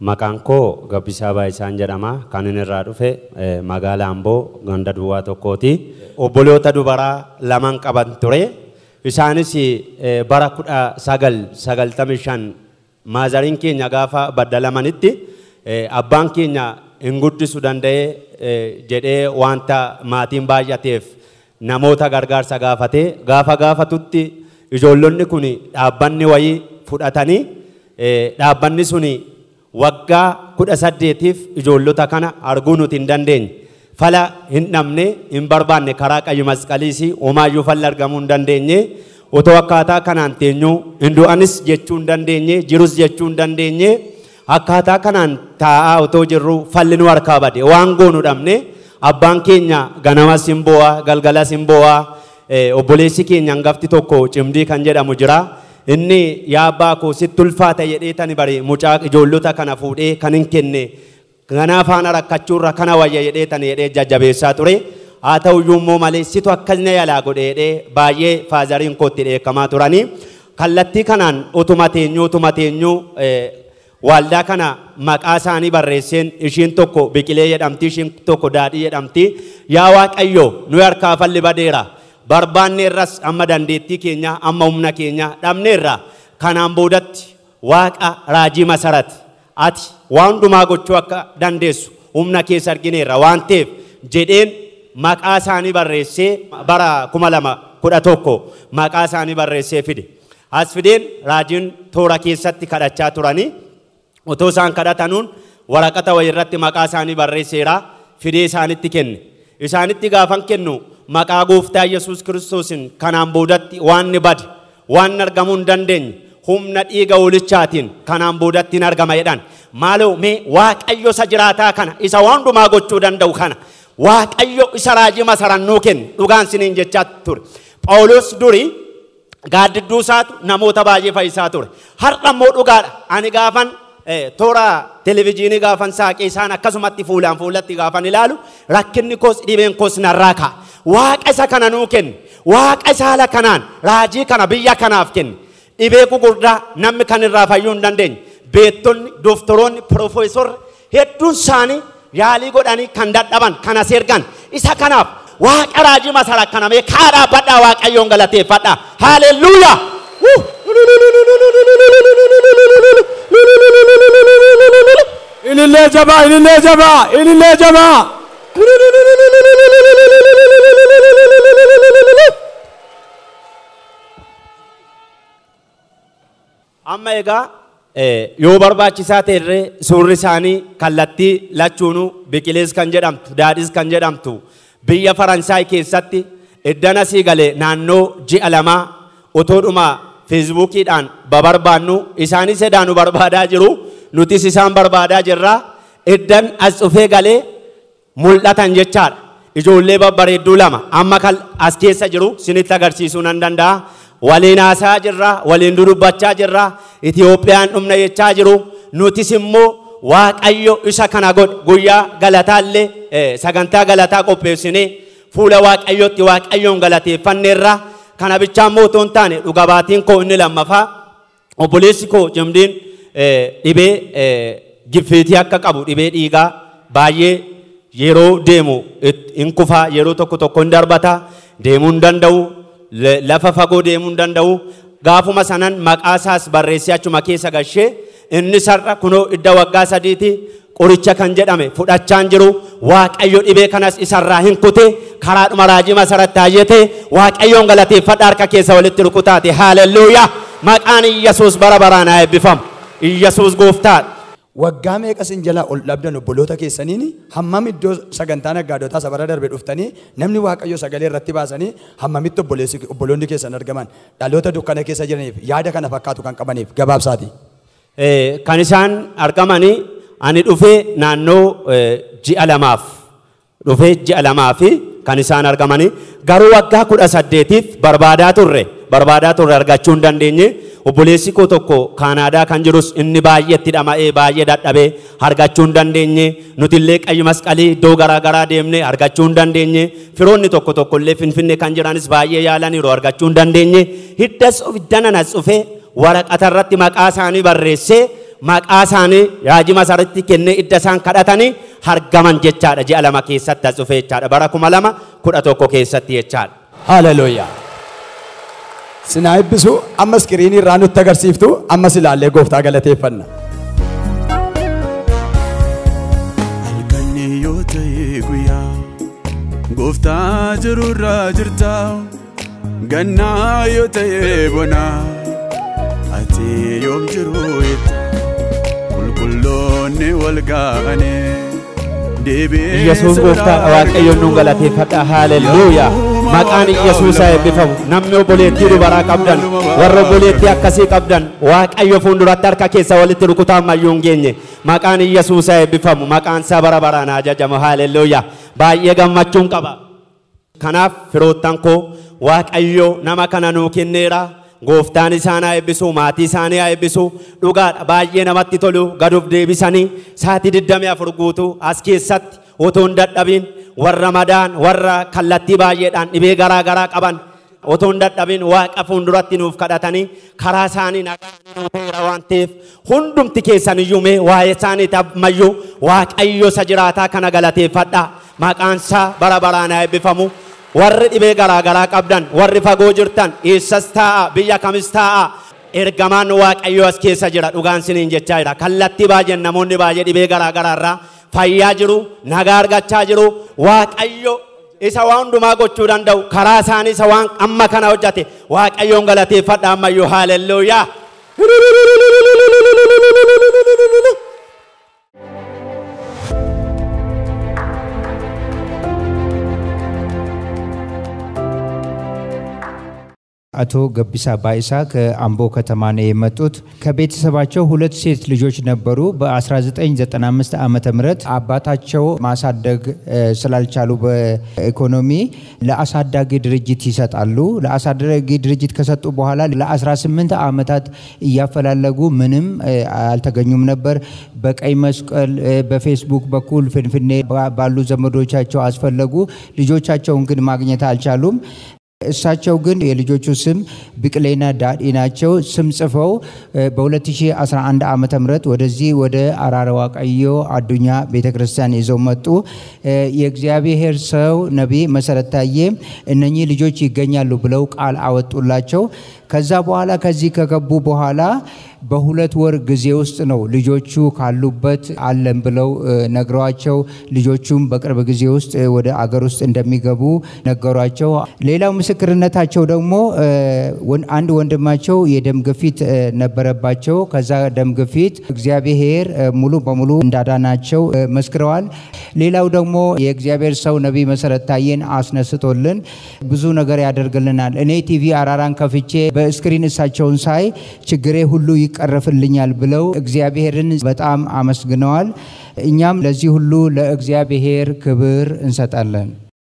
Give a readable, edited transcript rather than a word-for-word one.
Maqaan koo Gabbisaa Baay'isaan jedhama. Kan inni irraa dhufe magaalaa Amboo ganda duwwaa tokkooti. Obboloota dubaraa lamaan qaban ture. Isaanis bara 1995 maazariin keenya gaafa baddalamanitti abbaan keenya hin guddisu danda'ee jedhee wanta maatiin baay'ateef namoota gargaarsa gaafatee gaafa gaafatutti ijoollonni kun dhaabbanni wayii fudhatanii dhaabbanni suni waggaa 18tiif ijoollota kana arguu nuti hin dandeenye. Fala hin dhabne hin barbaanne karaa qayyi masqaliis homaayyuu falli argamuu hin dandeenye. Otoo akkaataa kanaan teenyuu hin du'anis jechuu hin dandeenye jirus jechuu hin dandeenye akkaataa kanaan taa'aa otoo jirru falli nu harkaa bade waan goonu dhabne abbaan keenya ganamas hin boo'aa galgalas hin boo'aa obboleessi keenya hangafti tokko cimdii kan jedhamu jira. Inni yaa abbaa koo sitti ulfaata jedhee tani bari mucaa ijoollota kana fuudhee kan hin kenne kana faana rakkachuurra kana wayya jedhee tani jedhee jajjabeessaa ture. Haa ta'uyyuu immoo malee situ akkasna yalaa godhe jedhee baay'ee faazariin kootti dheekkamaa turanii. Kallattii kanaan utuma teenyuu waldaa kana maqaa isaanii barreesseen ishiin tokko Biqilee jedhamti ishiin tokko Daadhii jedhamti. Yaa Waaqayyo nu harkaa falli badeera. Barbaanne irras amma dandeettii keenya amma humna keenya dhabneerra. Kanaan boodatti Waaqa raajii Masarat ati waan hundumaa gochuu akka dandeessu humna keessa argineerra waan ta'eef jedheen maqaa isaanii barreessee bara 2011 maqaa isaanii barreessee fide. As fideen raajiin toora keessatti kadhachaa turanii otoo isaan kadhatanuun waraqata wayirratti maqaa isaanii barreesseera fidee isaanitti kenne. Isaanitti gaafan kennu maqaa gooftaa Yesuus Kiristoosiin kanaan boodatti waan ni bade waan argamuu hin dandeenye humna dhiiga hoolichaatiin kanaan boodatti hin argama jedhan. Maaloo mee Waaqayyo isa jiraataa kana isa waan hundumaa gochuu danda'u kana Waaqayyo isa raajii Masarat nuu kenne dhugaan siniin jechaa ture. Phaawulos durii gaaddidduu isaatu namoota baay'ee fayyisaa ture. Har'a immoo dhugaadha. Ani gaafan toora televezyiinii gaafan saaqee isaan akkasumatti fuulaan fuulatti gaafan ilaalu rakkinni koos dhibeen koos narraa ka'a. Waaqa isa kana nuu kenne. Waaqa isa haala kanaan raajii kana biyya kanaaf kenne. Dhibee gugurdaa namni kan irraa fayyuu hin dandeenye. Beektonni, doktoroonni, piroofeesorri hedduun isaanii yaalii godhanii kan dadhaban kan as ergan isa kanaaf Waaqa raajii Masarat kana mee kaa dhaabbadhaa Waaqayyoon galateeffadhaa. Haalelluuyaa! Ilillee jabaa, ilillee jabaa, ilillee jabaa. Amma egaa yoo barbaachisaa ta'e illee suurri isaanii kallattii lachuunuu Biqilees kan jedhamtu Daadhiis kan jedhamtu biyya Faransaay keessatti iddana sii galee naannoo ji'a lamaa otoodhuma feesbuukiidhaan babarbaannu isaanis edaanu barbaadaa jiru nutis isaan barbaadaa jirra iddan as dhufee galee mul'atan jechaadha. Ijoollee babbareedduu lama amma kan as keessa jiru sinitti agarsiisuu nan danda'a. Waliin haasaa jirra, waliin dudubbachaa jirra, Itiyoophiyaan dhumna jechaa jiru. Nutis immoo Waaqayyo isa kana godhe guyyaa galataallee sagantaa galataa qopheessinee fuula Waaqayyootti Waaqayyoon galateeffanneerra. Kana bichaa immoo otoo hin taane dhuga baatiin koo inni lammaffaa obboleessi koo cimdiin dhibee giffiitii akka qabu dhibee dhiigaa baay'ee yeroo deemu hin kufaa yeroo tokko tokko hin darbata deemuu hin danda'u lafa fagoo deemuu hin danda'u. Gaafuma sanan maqaa isaas barreessee achuma keessa gashee inni sarara kunoo idda waggaa 3ti qoricha kan jedhame fudhachaa hin jiru. Waaqayyo dhibee kanas isarraa hin kute karaadhuma raajii Masarat taayyete Waaqayyoon galateeffadha harka keessa walitti rukutaate. Haalelluuyaa! Maqaan Iyyasuus bara baraan haa eebbifamu. Iyyasuus gooftaadha. Waggaa meeqa isin jalaa ol dhabdan obboloota keessaniin hammam iddoo sagantaa naggaadotaa sabara darbe dhuftanii namni Waaqayyo sagalee irratti baasanii hammamitti obboloonni keessan argaman dhaloota dukkana keessa jiraniif yaada kana fakkaatu kan qabaniif gabaabsaati. Kan isaan argamanii ani dhufee naannoo ji'a lamaaf dhufee ji'a lamaafi kan isaan argamanii garuu waggaa 18tiif barbaadaa turre argachuu hin dandeenye. Obboleessi koo tokko Kaanaadaa kan jirus inni baay'eetti dhama'ee baay'ee dadhabee argachuu hin dandeenye. Nuti illee qayyi masqalii iddoo garaa garaa deemnee argachuu hin dandeenye. Firoonni tokko tokko illee Finfinnee kan jiranis baay'ee yaalaniiru argachuu hin dandeenye. Hiddas of danan as dhufee waraqata irratti maqaa isaanii barreessee maqaa isaanii raajii Masarratti kennee idda isaan kadhatanii argaman jechaadha. Ji'a 2 keessatti as dhufe jechaadha. Bara 2011 keessatti jechaadha. Haleluuyaa. Sinaa eebbisu amma iskiriinii irraa nutti agarsiiftu ammas ilaallee gooftaa galateeffanna. Halkanni yoo ta'e guyyaa gooftaa jirurraa jirta, gannaa yoo ta'e bonaa ati yoom jiru itti qulqulloonni wal ga'anii Yesuus gooftaa Waaqayyoon nuun galateeffadha. Haleluuyaa. Maqaan Yesuus haa eebbifamu. Namni obboleettii dubaraa qabdan, warra obboleettii akkasii qabdan, Waaqayyo fuulduratti harka keessa walitti rukutaa ammayyuu hin geenye. Maqaan Yesuus haa eebbifamu. Maqaan isaa bara baraan haa ajajamu. Haleluuyaa. Baay'ee gammachuun qaba. Kanaaf firoottan koo Waaqayyo nama kana nuu kenneera. Gooftaan isaan haa eebbisu, maatii isaanii haa eebbisu. Dhugaadha baay'ee namatti tolu gaduuf deebisanii sa'aatii 24 guutuu as keessatti otoo hin dadhabin warra madaan warra kallattii baay'eedhaan dhibee garaa garaa qaban otoo hin dadhabin Waaqa fuulduratti nuuf kadhatanii karaa isaanii nagaa nuu ta'eera waan ta'eef hundumti keessan iyyuu mee waa'ee isaanii ammayyuu Waaqayyo isa jiraataa kana galateeffadha. Maqaan isaa bara baraan haa eebbifamu. Warri dhibee garaa garaa qabdan, warri fagoo jirtan, eessas taa'a, biyya kamis taa'a, ergamaan Waaqayyoo as keessa jira dhugaan siniin jechaa jira. Kallattii baay'een namoonni baay'ee dhibee garaa garaa irraa fayyaa jiru, nagaa argachaa jiru. Waaqayyo isa waan hundumaa gochuu danda'u karaa isaanii isa waan amma kana hojjate Waaqayyoon galateeffadha ammayyuu. Haleluuyaa. አቶ ገቢሳ ባይሳ ከአምቦ ከተማ ነው የመጡት። ከቤተሰባቸው 2 ሴት ልጆች ነበሩ። በ1995 ዓመተ ምህረት አባታቸው ማሳደግ ስላልቻሉ በኢኮኖሚ ለአሳዳጊ ድርጅት ይሰጣሉ። ለአሳዳጊ ድርጅት ከሰጡ በኋላ ለ18 ዓመታት እያፈላለጉ ምንም አልተገኙም ነበር። በቀይ መስቀል በፌስቡክ በኩል ፍንፍኔ ባሉ ዘመዶቻቸው አስፈለጉ። ልጆቻቸውን ግን ማግኘት አልቻሉም። እሳቸው ግን የልጆቹ ስም ቢቅሌና ዳዲ ናቸው። ስም ጽፈው በ2011 ዓመተ ምህረት ወደዚህ ወደ አራራ ዋቀዮ አዱኛ ቤተክርስቲያን ይዘው መጡ። የእግዚአብሔር ሰው ነቢይ መሰረት ታዬ እነኚህ ልጆች ይገኛሉ ብለው ቃል አወጡላቸው። ከዛ በኋላ ከዚህ ከገቡ በኋላ በሁለት ወር ጊዜ ውስጥ ነው ልጆቹ ካሉበት አለን ብለው ነግረዋቸው ልጆቹም በቅርብ ጊዜ ውስጥ ወደ አገር ውስጥ እንደሚገቡ ነገሯቸው። ሌላው ምስክርነታቸው ደግሞ አንድ ወንድማቸው የደም ግፊት ነበረባቸው። ከዛ ደም ግፊት እግዚአብሔር ሙሉ በሙሉ እንዳዳናቸው መስክረዋል። ሌላው ደግሞ የእግዚአብሔር ሰው ነቢይ መሰረት ታዬን አስነስቶልን ብዙ ነገር ያደርግልናል። እኔ ቲቪ አራራን ከፍቼ በስክሪን እሳቸውን ሳይ ችግሬ ሁሉ ይቀረፍልኛል ብለው እግዚአብሔርን በጣም አመስግነዋል። እኛም ለዚህ ሁሉ ለእግዚአብሔር ክብር እንሰጣለን።